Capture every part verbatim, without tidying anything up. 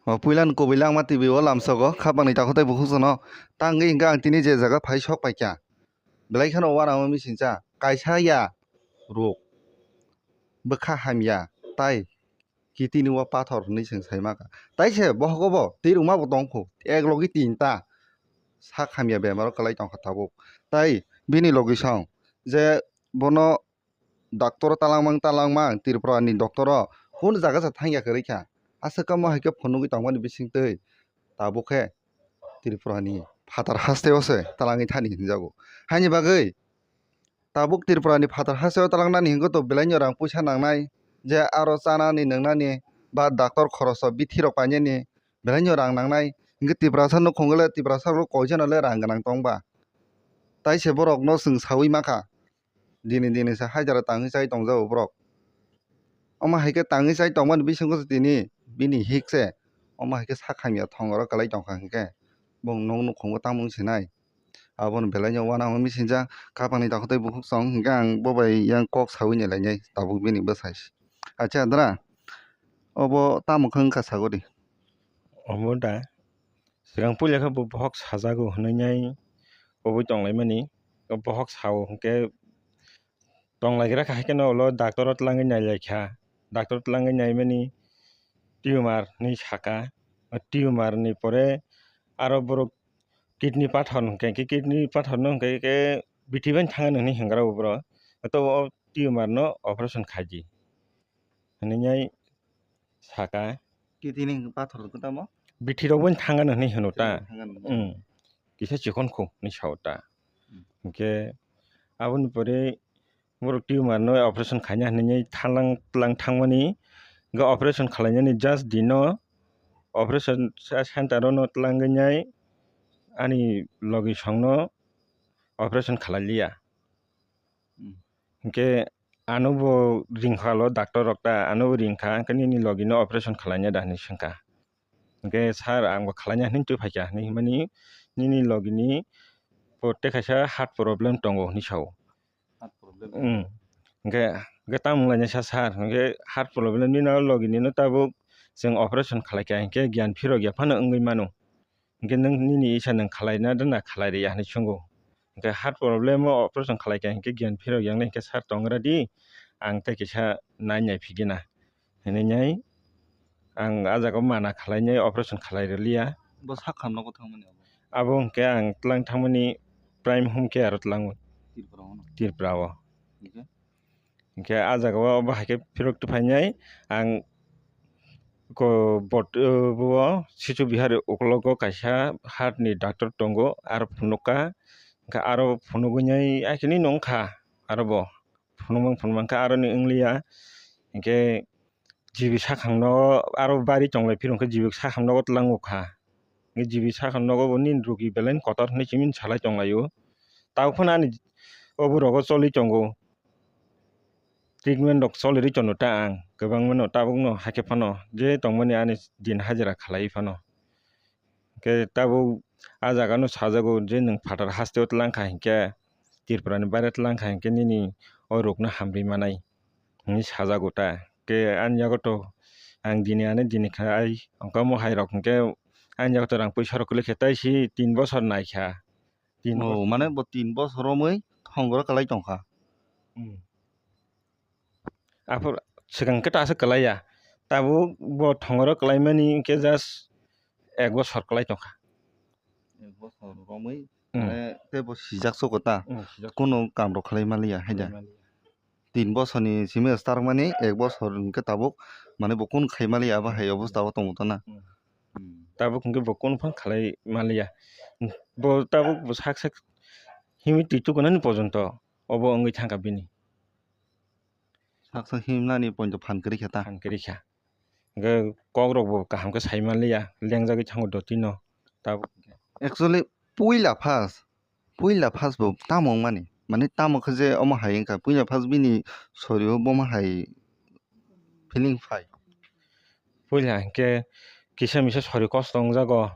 O puila ni kubui langma T V o lamsogo khapang ni takhuk tei bukhuk sono tangwi hwnkhe ang tini je jaga phai sok paikha. Belai kheno uanama misingcha kaisa ya rok bwkha hamya tai kitini o pathor hwnwi chwng sai maka. Tai se bohogo bo twi rwma bo tong kho ek logi tinta sak hamya bemaro kwlai tong kha tabuk. Tai bini logi song je bono doctor o talangmang talangmang Tripura ni doctor o kunu jaga se thangya kwrwi kha. Aswk kamo hai khe phunugwi tongmani bisingtwi tabuk khe Tripura ni phatar haste o se talangwi thani hinjago. Haini bagwi tabuk Tripura ni phatar haste o talangnani hwnkhe to belai no rang puisa nangnai, je aro chanani nwngnani ba doctor khoroso bithi rok painani belai no rang nangnai. Hwnkhe Tiprasa nukhungo le Tiprasa rok koijano le rang gwnang tong ba? Tai se borok no chwng sawi ma kha. Dini dini se haijara tangwi chai tongjago borok. Omo hai khe tangwi chai tongmani bisingo se tini bini hik se omo hai khe sak hamya thongoro kwlai tongkha hinkhe bong nok nukhungo tamung sinai. Aboni belai no uanama misingcha khapang ni takhuk tei bukhuk song hinkhe ang bo bai yang kok sawi ni lainai tabuk bini bwsai se. Acha dra obo tamo khe wngkha sagori. Omo da swkang puila khe bo bohok sajago hinwi nai obwi tonglaimani. O bohok sao hinkhe tonglaigra kha, haikhe no ulo doctor o twlangwi nailaikha. Doctor o twlangwi naimani tumor hinwi saka. O tumor ni pore aro borok kidney pathor hinkhe kidney pathor no hinkhe khe bithi bai thangani hinwi hingra o borok. To o tumor no operation khaidi hinwi saka. Kidney ni pathor khe tamo? Bithi rok bai thangani hinwi hino ta. Thangani. Hmm. Kisa chikon kho hinwi sao ta. Hmm. Hinkhe aboni pore borok tumor no operation khaina hinwi thalang tlang thangmani, ga operation khalainani just dino operation center o no tlangwi nai ani logi song no operation khalai liya. Hmm. Hinkhe ano bo ringkha lo doctor rok ta, ano bo ringkha, hinkhe nini logi no operation khalaina da hinwi swngkha. Hinkhe sir ang bo khalaina hinwi twi phaikha hinwi hwnmani nini logi ni bo tei kaisa heart problem tongo hinwi sao. Heart problem. Hmm. Hinkhe, hinkhe tamung lainai sa sir, hinkhe heart problem ni no logi ni no tabuk chwng operation khalaikha hinkhe giyan phirok ya phano wngwi mano. Hinkhe nwng nini isa nwng khalaina da na khalai rwya hinwi swngo. Hinkhe heart problem o operation khalaikha hinkhe giyan phirok ya wngnai hinkhe sir tongra di, ang tei kisa nai nai phigina hinwi nai ang ah jaga o mana khalainai operation khalai rwliya. Bo sak kha nogo thangmani abo? Abo hinkhe ang tlang thangmani Prime Home Care o tlango. Tripura o no? Tripura o. Hinkhe? Hinkhe ah jaga o bo hai khe phirok twi phainai ang ko bot-, bo Sichu Bihari ukologo kaisa heart ni doctor tongo, aro phunukha, hinkhe aro phunugwi nai akhe nini wngkha aro bo. Phunukmang phunukmang khe aroni wngliya, hinkhe G B sakhang nogo aro bari tonglai phirong khe G B sakhang nogo tlango kha. Hinkhe G B sakhang nogo bo nini rugi belai kotor hinwi simi salai tonglaio. Tabuk phano ani o borok o choli tongo. Treatment rok choli rwi tongo ta ang kwbangma no tabuk no hakhe phano je tongmani ani din hajira khalai phano. Hinkhe tabuk ah jaga no sajago je nwng phatar haste o tlang kha hinkhe Tripura ni baire tlang kha hinkhe nini o rok no hamrwi manai hinwi sajago ta. Hinkhe ani yago to ang dini ani dini kha ai ongkha mohai rok hinkhe ani yago to rang puisa rok kwlwi khe tai si tin bosor nai kha. Tin bosor. O mane bo tin bosor romwi thongoro kwlai tongkha. Hmm. Aphuru swkang khe ta aswk kwlai ya. Tabuk bo thongoro kwlaimani hinkhe just ek bosor kwlai tongkha. Ek bosor romwi, hmm, mane tei bo sijak soko ta. Hmm, sijak. Kuno kam rok khlai maliya, hai da? Khlai maliya. Tin bosor ni simi start mani ek bosor hinkhe tabuk mane bo kun khai maliya, abo hai obostha o tongo to na. Hmm. Hmm. Tabuk hinkhe bo kun phang khlai maliya. Bo tabuk bo sak sak himwi twi tukunani pojonto obo wngwi thangkha bini. Sak sak himnani poito phan kwrwi kha ta? Phan kwrwi kha. Hwnkhe kok rok bo kaham khe sai manliya, lengjagwi thango dotino. Tabuk. Actually, puila first, puila first bo tamo wngmani? Mane tamo khe je omo hai wngkha, puila first bini sori o bomo hai feeling phai? Puila hinkhe kisa misa sori kosto wngjago,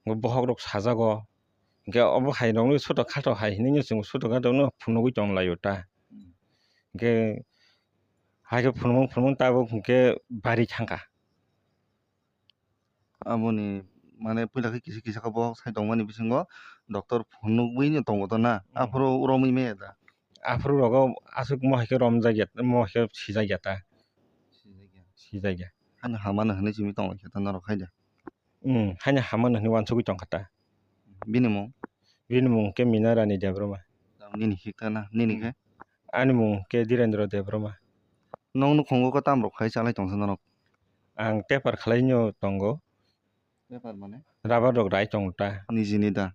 bohok rok sajago, hinkhe obo hai rokno soto khato hai hinwi chwng soto khato no phunugwi tong laio ta. Hinkhe hai khe phunukmung phunukmung tabuk hinkhe bari thangkha. Aboni, mane, puila khe kisa kisa khe bo sai tongmani bisingo doctor phunukgwi no tongo to na. Hmm. Aphuru romwi maya da? Aphuru rogo aswk mo hai khe romjak ya, mo hai khe sijak ya ta. Sijak ya. Sijak ya. Haino hamano hinwi simi tong lai khe ta norok hai da? Hmm, haino hamano hinwi uansugwi tong kha ta. Bini mung? Bini mung khe Mina Rani Debbarma. Nini hikha na, nini khe? Ani mung khe Dhirendra Debbarma. Nong nukhungo khe tamrok khai chalai tongsa norok? Ang tepar khlai no tongo. Bepar mane? Rabar rok rai tongo ta. Nijini da?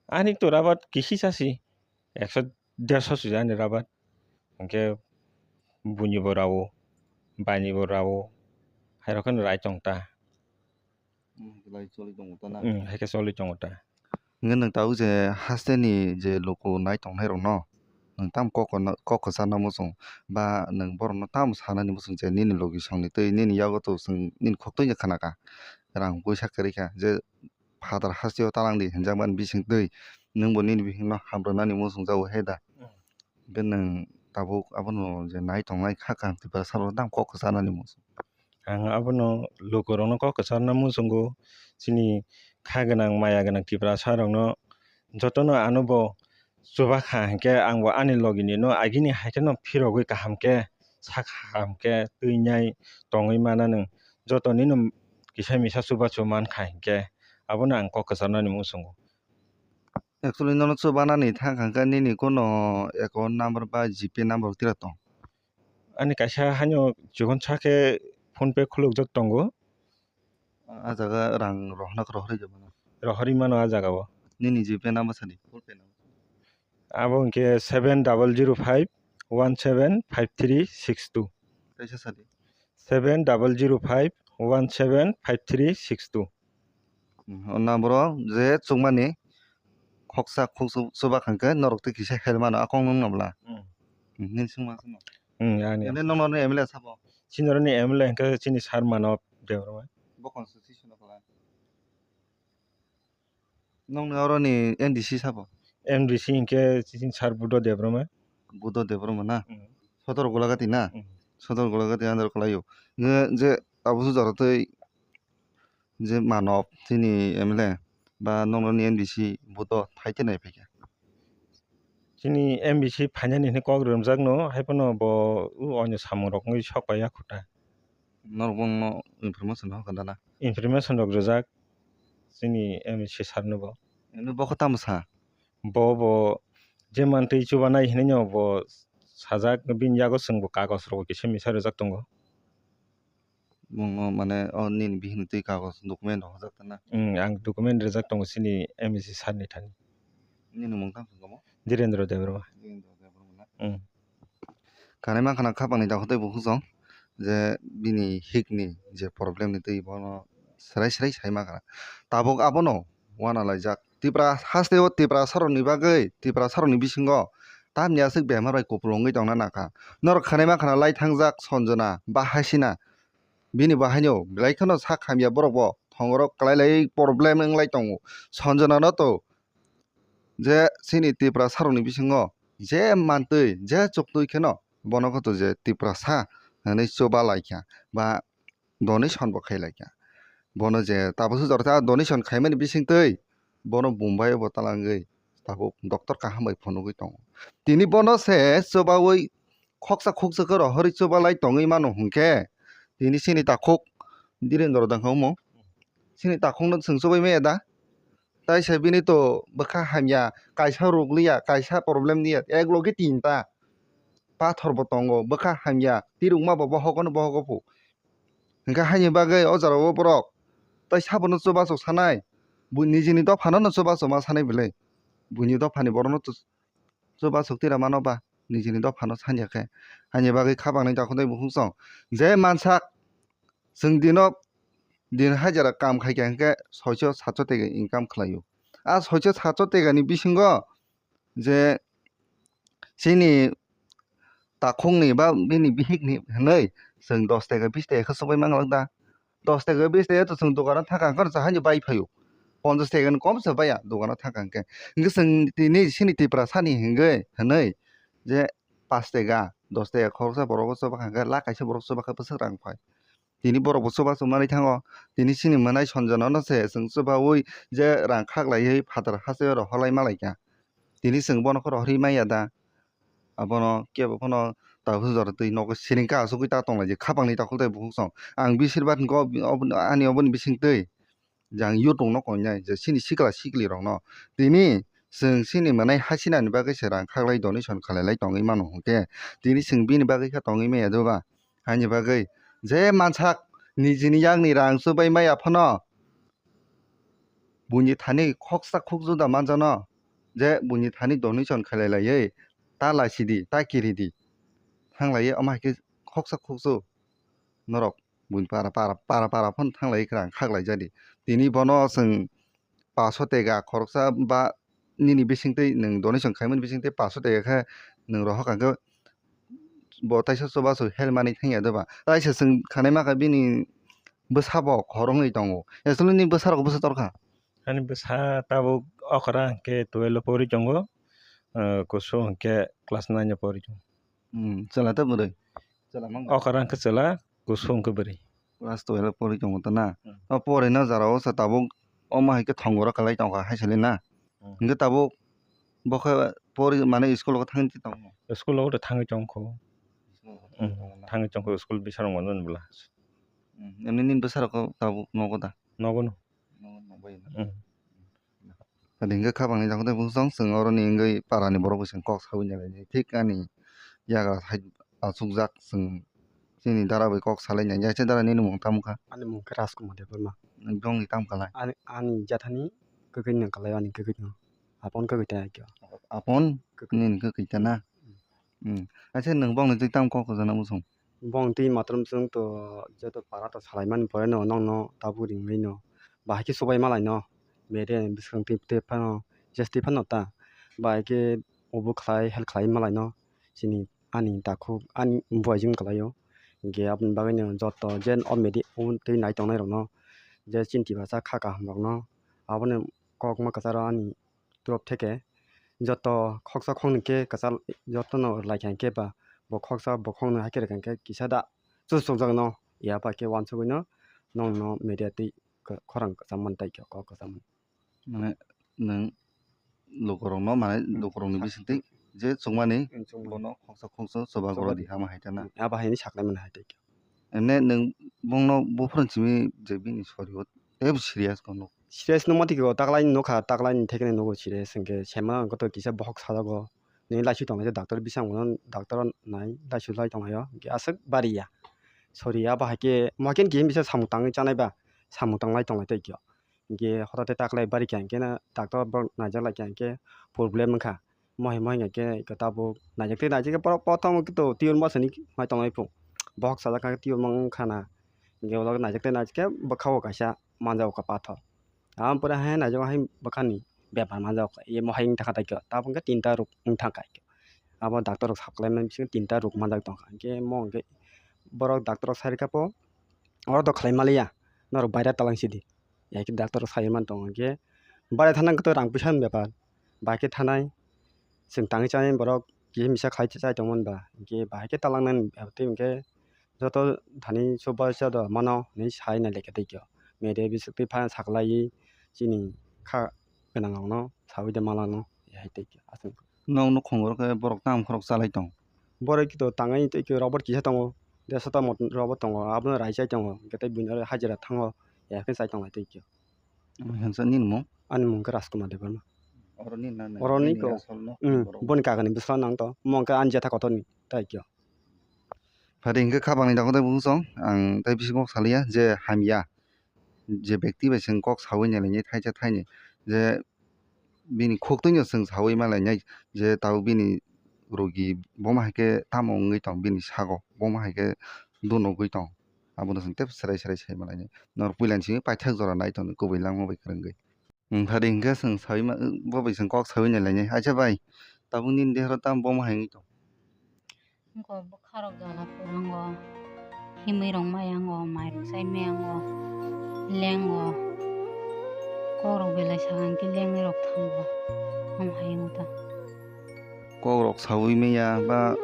Ani to rabar kisi chasi, ekso derso sujani rabar. Hwnkhe buini bo rao, baini bo rao, hai rok kheno rai tong ta. Hmm, belai choli tongo ta na? Hmm, hai khe choli tongo ta. Hwnkhe nwng tabuk je haste ni je luku nai tongnai rok no, nwng tamo kok kwna-, kok kwchar na muchung ba nwng borok no tamo sanani muchung je nini logi song ni twi nini yago to chwng nini khok twi no khna kha. Rang puisa kwrwi kha je father haste o talang di hinjak mani bising twi nwng bo nini bihik no hamrwnani muchung jago he da. Hmm. Hwnkhe nwng tabuk abono je nai tongnai kha kaham Tiprasa rok tamo kok kwchar nani muchung. Ang abono lukurokno kok kwcharna muchungo, chini kha gwnang maya gwnang Tiprasa rokno jotono ano bo chuba kha hinkhe ang bo ani logi nino agini hai kheno phirogwi kaham khe sak ham khe twinai tongwi mana nwng, joto nino kisa misa chubachu mankha hinkhe abono ang kok kwcharnani muchungo. Actually nono chubanani thang kha hinkhe nini kono account number ba G P number tira tong? Ani kaisa haino chikon sa khe PhonePe khulukjak tongo. A jaga rang rohorna khe rohorwi jabo no? Rohorwi mano a jaga o. Nini G P number sadi, PhonePe number. Abo hwnkhe seven double zero five one seven five three six two. Kaisa sadi. Seven double zero five one seven five three six two. Hmm, o number o je chukmani khoksa khoksa chuba kha hinkhe norok tei kisa help mano, a kok nwng no bwla? Hmm. Hmm, nini swngma kheno. Hmm, ani. Ene nokno ni M L A sabo? Chini oro ni M L A hinkhe chini sir Manob Debbarma. Bo constitution o kwlai. Nokni oro ni M D C sabo? M D C hinkhe chini sir Buddha Debbarma. Buddha Debbarma na? Hmm. Sodor Golagati na? Hmm. Sodor Golagati under kwlaio. Nge je abo se jora tei je Manob chini M L A ba nokno ni M D C bo to phai te nai phaikha. Chini M D C phainani hinwi kok rwmjakno, hai phano bo o onyo samung rok wngwi sok pai ya kho ta. Norok bono information hoka da na? Information rok rwjak chini M D C sir no bo. Eno bo khe tamo sa? Bo bo je mantwi chubanai hinwi no bo sajak, bini yago chwng bo kagoj rok kisa misa rwjak tongo. Mung o mane o nini bihikni twi kagoj document rok hojak tana? Hmm, ang document rijak tongo chini M D C sir ni thani. Nini mung tamo se tamo? Dhirendra Debbarma. Dhirendra Debbarma na? Hmm. Kanai mankha na khapang ni dakho tei bukhuk song je bini hikni je problem ni twi bono swrai swrai sai mankha na. Tabuk abono uanalaijak. Tipra haste o Tiprasa rokni bagwi, Tiprasa rokni bisingo tamni aswk bemar bai kupulung wngwi tongna nangkha. Norok khanai mankha na lai thangjak Sanjana ba Hasina. Bini bo haino belai kheno sak hamya borok bo thongorok kwlai lai problem wng lai tongo. Sanjana no to je chini Tiprasa rokni bisingo je mantwi je chuktwi kheno bono khe to je Tiprasa hinwi chuba lai kha ba donation bo khai lai kha. Bono je tabuk se jora ta donation khaimani bisingtwi bono Bombay o bo talangwi tabuk doctor kaham bai phunugwi tongo. Tini bono se chubaui khoksa khoksa khe rohorwi chuba lai tongwi mano hwnkhe tini chini takhuk Dhirendra dang kha omo. Chini takhukno chwng chubai maya da? Tai se bini to bwkha hamya, kaisa ruk liya, kaisa problem liya, ek loge tinta. Pathor bo tongo, bwkha hamya, tirukma bo bohogo no bohogo phu. Hwnkhe haini bagwi o jora o borok tai sabono chubachu sanai, bu nijini dophano no chubachu ma sanai belai. Buini dophani borokno to chubachu tira mano ba nijini dophano sanya khe. Haini bagwi kha bangni dakho tei bukhuk song. Je mansak chwng dino din hajara kam khai kha hwnkhe soicho satcho tege income khlaio. A soicho satcho tegani bisingo je chini takhukni ba bini bihikni hwnwi chwng dos tega bis tega khe swbai manglak da. Dos tega bis tega to chwng dogano thangkha hwnkhe chahai no bai phaio. Ponchas tega ni kom se baiya dogano thangkha hwnkhe. Hwnkhe chwng tini chini Tiprasa ni hwnkhe hwnwi je pas tega, dos tega khoroksa borok o choba kha hwnkhe lakh kaisa borok choba khe bwswk rang phai. Tini borok bo chubachu manwi thango. Tini chini mwnai Sanjana no se chwng chubaui je rang khaklaiwi phatar hasteo rohorlai malaikha. Tini chwng bono khe rohorwi maya da? Abono kebo phano tabuk jora twi nogo siring ka achugwi ta tonglaijak khapangni takhuk tai bukhuk song. Ang bisir bat hwnkhe ob-, ob-, ani oboni bisingtwi jang YouTube no koinai je chini sikla sikli rokno tini chwng chini mwnai hasinani bagwi se rang khaklai donation khalailai tongwi mano hwnkhe tini chwng bini bagwi khe tongwi maya doba? Haini bagwi je mansak nijini yakni rang chubai maya phano buini thani khoksa khukju da manjano, je buini thani donation khlai laiwi ta laisidi, ta kiridi. Thanglaiwi omo hai khe khoksa khukju norok buini para, para, para, para phano thanglaiwi kwrang khaklai jadi. Tini bono chwng paso tega khoroksa ba nini bisingtwi nwng donation khaimani bisingtwi paso tega khe nwng rohor kha khe bo taisa chubachu help manwi thangya doba? Taisa chwng khanai ma kha bini bwsa bo khorok wngwi tongo. Actually nini bwsa rok bwsa torkha? Ani bwsa tabuk okra hwnkhe twelve o pori tongo, ah, kusu hwnkhe class nine o pori tongo. Hmm, chwla tei bwrwi? Chwla mangkha. Okra hwnkhe chwla, kusu hwnkhe bwrwi. Class twelve o pori tongo ta na? Hmm. O pori no jora o se tabuk omo hai khe thongoro kwlai tongkha hai sili na? Hmm. Hwnkhe tabuk bo khe pori mane school o thangwi tongkha? School o thangwi tongkho. School o thangwi Hmm, tongkha na? Thangwi tongkho school bisarok manjani bwla. Hmm, emni nini bwsarok tabuk nogo da? Nogo no. Nogo no bai na? Hmm. Tei hingke khapangni jaga tei bwswng chwng oroni wngwi parani borok bai chwng kok saui nai lai thik ani yagra hai achukjak chwng chini dara bai kok salai nai ya. Dara nini mung tamo kha? Ani mung khe Rajkumar Debbarma. Nwng bongni tamo kha lai? Ani, ani jathani kwkhwini nang kha lai ani kwkhwino. Apon kwkhwi ta khe. Apon? Kwkhwi. Nini kwkhwi ta na? Hmm. Acha nwng bongni twi tamo kok kwchana bwswng? Bong twi matwrwm chwng to joto para to salaimani pore no nokno tabuk ringwi no bahai khe chubai malai no media ni bwswk twi twi phano jesti phano ta bahai khe obo khlai help khlai malai no chini ani takhuk ani buai jim kwlai o hwnkhe aboni bagwi no joto je o media o twi nai tongnai rok no je chini tiprasa kha kaham rok no abono kokma kwcharo ani Drop theke joto khoksa khoknwi khe kwchal jotono rwlai kha hinkhe ba bo khoksa bo khoknwi hai khe rwkha hinkhe kisa da chusukjagno ya bai khe uansugwino nongno media twi khorang kwcham man tei khe kok kwcham man. Mane nwng lukurokno mane lukurokni bisingtwi je chukmani bono khoksa khoksa chuba goro di hama hai ta na. Abo hai hinwi saklai mani hai tei khe. Ene nwng bongno buphuru simi je bini sori o tebo serious kono. Serious nungma twi khe o taklaini nukha, taklaini thekeno nugo serious hinkhe sema wngkha to kisa bokhok sajago. Nini laisu tongnaikhe doctor bising bono doctor nai laisu lai tonglaio hinkhe aswk bariya. Sori abo haikhe moikhe kisa samung tangwi chanai ba samung tanglai tonglai tei khe. Hinkhe hotate taklai barikha hinkhe doctor borok naijaklaikha hinkhe problem wngkha. Mohai mohai hingkhe tabuk naijak tei naijak khe borok kothoma khe to tiyur masa hinwi mai tongnai phung. Bokhok sajak kha khe tiyur mang wngkha na. Hingkhe ulo naijak tei naijak khe bwkha o kaisa manjak kha pathor. Aboni pore hai naijak hai bwkhani bepar manjak kha. Emo hai wng thangkha tai khe tabuk khe tinta rok wng thangkha. Abo doctor rok sap khlaimani bisingo tinta rok manjak tongkha. Hingkhe mo hingkhe borok doctor rok sai rwkha po oro to khlai maliya. Norok baira talang sidi. Hai khe doctor rok sai man tongo hingkhe baire thangna khe to rang puisa ni bepar, bai khe thanai chwng tangwi chanai borok kisa misa khlai chai tongmani ba hingkhe bahai khe talangnani tei hingkhe joto thani chubachu do mano hinwi sai nai laikha tei khe media bisingtwi phano saklaiwi chini kha gwnangrokno saui de malano hai tei khe aswk. Nokno khungoro khe borok tamo khorok chalai tong? Borok khe to tangwi tei khe robot kisa tongo, desota motom robot tongo, abono rai chai tongo, hingkhe tei buino hajira thango, ya khe chai tonglai tei khe. Omo hwnsa nini mung? Ani mung khe Rajkumar Debbarma. Oro nini nana, oroni nini ko, asol no, hmm, borok. Boni kagani bwsla nang to, omo hwnkhe ani jetha kotorni, tai khe. Phadi hwnkhe khapangni dago tei bwsong, ang tei bisingo kok saliya je hamya, je bekti bai chwng kok saui nai lainai thaisa thaini, je bini khuk twi no chwng saui ma lainai je tabuk bini rogi bomo hai khe tamo wngwi tong bini sago, bomo hai khe dunugwi tong, abono chwng tei serai serai sai ma lainai. Norok puila ni simi paithak jora nai tongdi kubui langma bai kwrwngwi. Wng thadi hwnkhe chwng saui ma, bo bai chwng kok saui nai lainai, acha bai tabuk nini dehoro tamo bomo hai wngwi tong? Wngkha bwkha rok jala kwrwngo, himwi rok maya wngo, mai rok chai maya wngo, lengo, kok rok belai sakha hwnkhe lengwi rok thango, omo hai wngwi ta. Kok rok saui maya ba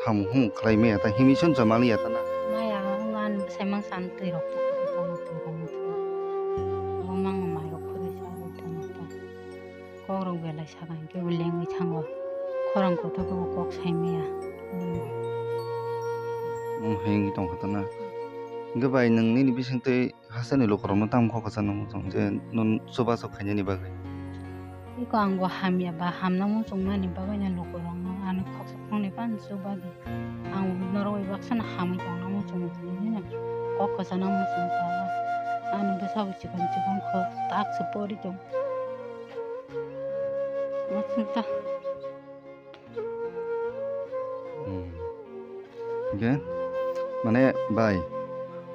samung humung khlai maya ta himwi chwng cha maliya ta na? Maya wngkha ani Taimang san twi rok twi rok twi rok twi rok. Bo mang mai rok khuri sa rok twi rok twi. Kok rok belai saka hinkhe bo lengwi thango. Khorang kotor khe bo kok sai maya. Omo hai wngwi tongkha tana. Hinkhe bai nwng nini bisingtwi hasteni lukurokno tamo kok kwchangno muchung je nwng chubachu khainani bagwi? Iko ang bo hamya ba hamna muchungmani bagwino lukurokno ani khoksa khoknwi phano chuba di. Ang norok bai baksano hamwi tongna muchungo hinwi kok kwchangno muchung ta. Ani bwsabo chikon chikon kho tak se pori tong. Muchung ta. Hmm. Hinkhe mane bai,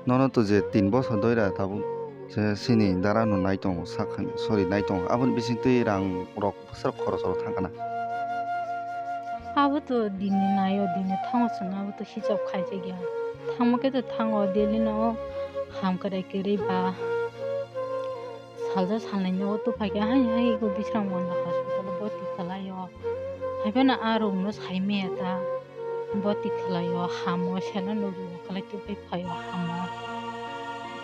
nono to je tin bosor doira tabuk je sini dara no nai tongo, sakha sorry nai tongo, aboni bisingtwi rang rok bwswk khoroksa rok thang kana? Abo to dini naio, dini thango chwng abo to hisab khaijak ya. Thangma khe to thango, daily no ham kwrwi kwrwi ba salsa salnwi nogo tubuphaikhe hai hai go Bisramganj hospital o boti khwlaio. Haiphano a rokno sai maya ta boti khwlaio, hamo seno nukgo khwlai tubui phaio hamo.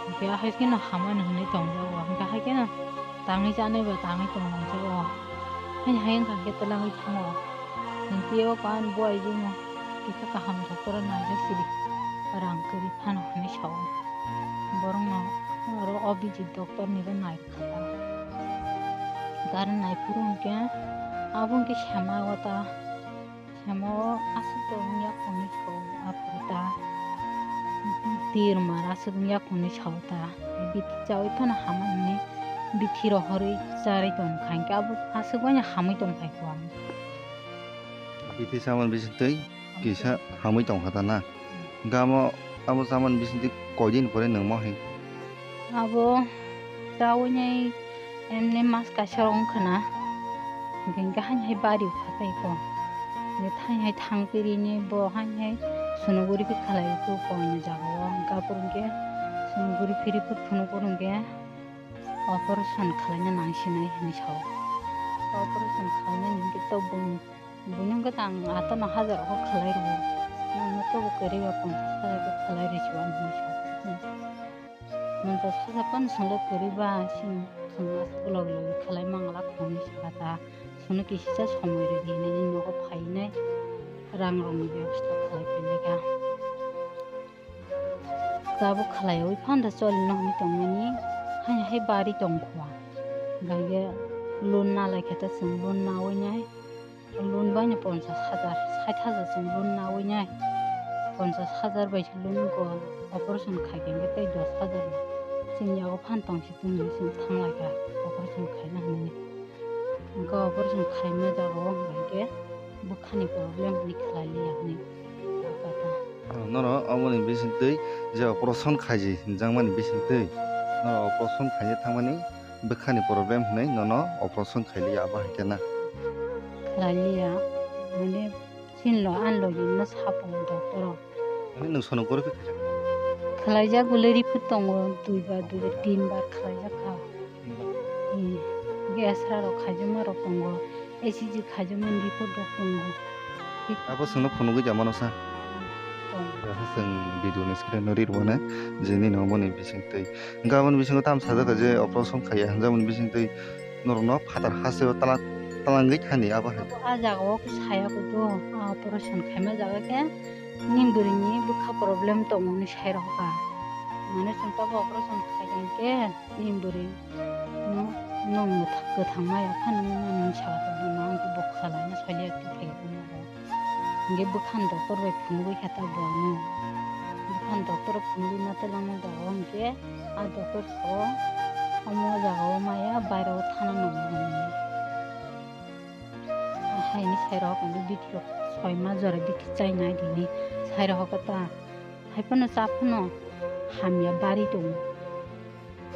Hinkhe haikhe no hamani hinwi tongjago, hinkhe haikhe no tangwi chanai ba tangwi tongjago. Haini hai wngkha khe twlangwi thango. Hinkhe o ani bo aibino kisa kaham doctor o naijak sidi rang kwrwi phano hinwi sao. Borokno oro o bijik doctor ni bo nai. Gari naiphuru hinkhe abo hinkhe sema o ta, sema o aswk tongo yakhungni sao aphuru ta, tir mar aswk yakhungni sao ta, bithi chaui phano hama hinwi bithi rohorwi charwi tongkha hinkhe abo aswk bai hamwi tongphai kho ang. Bithi chamani bisingtwi kisa hamwi tongkha ta na? Gamo abo chamani bisingtwi koidin pore nwng mo hai? Abo chaui nai emni mas kaisa rok wngkha na. Hinkhe haini hai bari kha tei ko. Hinkhe haini hai thang piri ni bo haini hai sunuguri khe khalai kho koini jaga o. Hinkhe aphuru hinkhe sunuguri phiri phuru phunuk phuru hinkhe operation khlaina nang sinai hinwi sao. Operation khlainani hinkhe to bung Buino wngkha tang atano hajar kho khlai rwo. Nangno tobo kwrwi ba ponchash hajar khe khlai rw si uan hinwi sa. Ponchash hajar phano chwngno kwrwi ba chwng chwng logi logi khlai mangla khwnwi sa ta. Chwngno kisisa somoi rw di hinwi nogo phainai rang rokni bebosta khlai phainai kha. Tabuk khlaiwi phanda choli nokni tongmani hai hai bari tongkha. Gaiya loan nalai khe ta chwng loan nawi nai. Loan bai no ponchash hajar, sait hajar chwng loan nawi nai. Ponchash hajar bai se loan ko operation khai khe tei dos hajar chini yago phan tong si tong si thanglai kha operation khaina hinwi. Hwnkhe operation khaima jaga o hwnkhe bwkhani problem hinwi khlai liya hinwi sakha ta. Oh, nono omoni bisingtwi je operation khaiji hinjakmani bisingtwi nono operation khaina thangmani bwkhani problem hinwi nono operation khailiya abo hai khe na? Khlailiya, mane chinlo anlo hinno sapungo doctor o. Mane nwng sono goripi khaijak? Khlaijak bwlai riphu tongo, duibar, duibar, tinbar khlaijak kha. Hmm. Gas rok khaijakma rok tongo, E C G khaijakmani report rok tongo. Abo chwngno phunugwi da mano sa? Tongo. Asa chwng video ni screen no ri rwmani je nini omo ni bisingtwi. Hwnkhe aboni bisingo tamo sajak kha je operation khaiya hinjakmani bisingtwi norokno phatar hasteo tala-, talangwi thani abo hai. Abo a jaga o khe saya kudu, a operation khaima jaga khe. Ni bwrwini bwkha problem tongmani sai rokha. Mane chwng tabuk operation khaikha hinkhe ni bwrwi no, nwng mwthang kwthang maya phano nini saka tongmani hwnkhe bo khwlaina saliya tongphai rokno. Hinkhe bwkhani doctor bai phunugwi khe ta bo ano. Bwkhani doctor phunugwi ma twlangma jaga o hinkhe a doctor sao omo jaga o maya bairo o thana nangmani. Haini sai rok ani bithi rok soi ma jora bithi chai nai dini sai rok ta hai phano cha phano hamya bari tongo.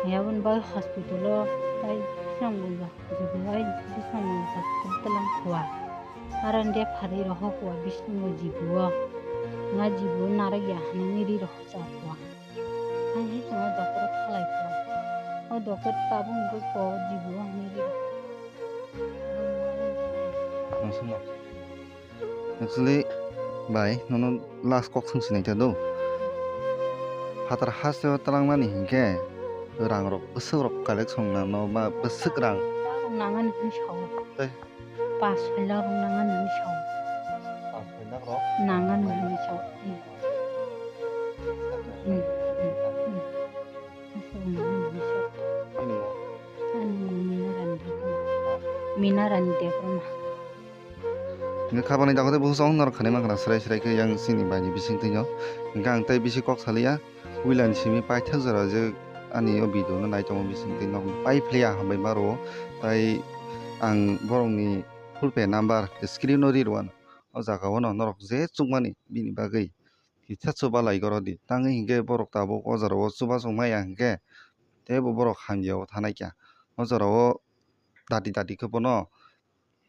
Aboni bagwi hospital o tai bisramganj jibo hai bisramganj hospital tlang khua aro india pharwi rohor khua bisramganj jibo o nga jibo narwk ya hinwi ri rohor cha khua. Hai hai chwng o doctor o thalai kho. O doctor tabuk wngkhe kok jibo o hinwi ri. Actually, bai, nono last kok swng sinai ta do. Phatar hasteo twlangnani hinkhe rang rok bwswk rok collection nano ma bwswk rang. Rang nangani hwnwi sao. Tei? Pas soi lakh rok nangani hwnwi sao. Pas soi lakh rok? Nangani hwnwi sao. Hmm. Hmm, hmm, hmm. Aswk nangani hwnwi sao. Nini mung? Ani mung Mina Rani Debbarma. Ha? Mina Rani Debbarma. Hingke khabangni jaga tei bukhuk song norok khanai mankha na srai srai khe yang chini bai ni bisingtwi no. Hingke ang tei bisi kok saliya. Puila ni simi paithak jora je ani o video no naitongo bisingtwi nok pai phliya hambai ma rwo. Tai ang borok ni full page number screen o ri rwano. O jaga o no norok je chukmani bini bagwi kisa chuba lai goro di. Tangwi hinkhe borok tabuk o jora o chuba chuk maya hinkhe teibo borok hamya o thanai kha. O jora o dati dati khe bono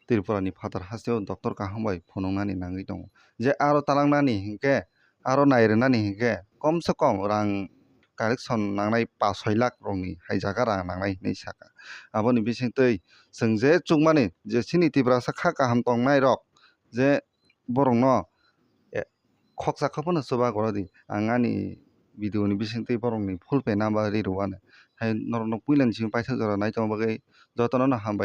Tripura ni phatar hasteo doctor kaham bai phunuknani nangwi tongo. Je aro talangnani hinkhe, aro nairwnani hinkhe, kom se kom rang collection nangnai pas soi lakh rokni hai jaga rang nangnai hinwi sakha. Aboni bisingtwi chwng je chukmani je chini Tiprasa kha kaham tongnai rok je borokno, eh, khoksa khe phano chuba goro di. Ang ani video ni bisingtwi borokni full page number ri rwano. Hai norokno puila ni simi paithak jora nai tongma bagwi jotono no hambai.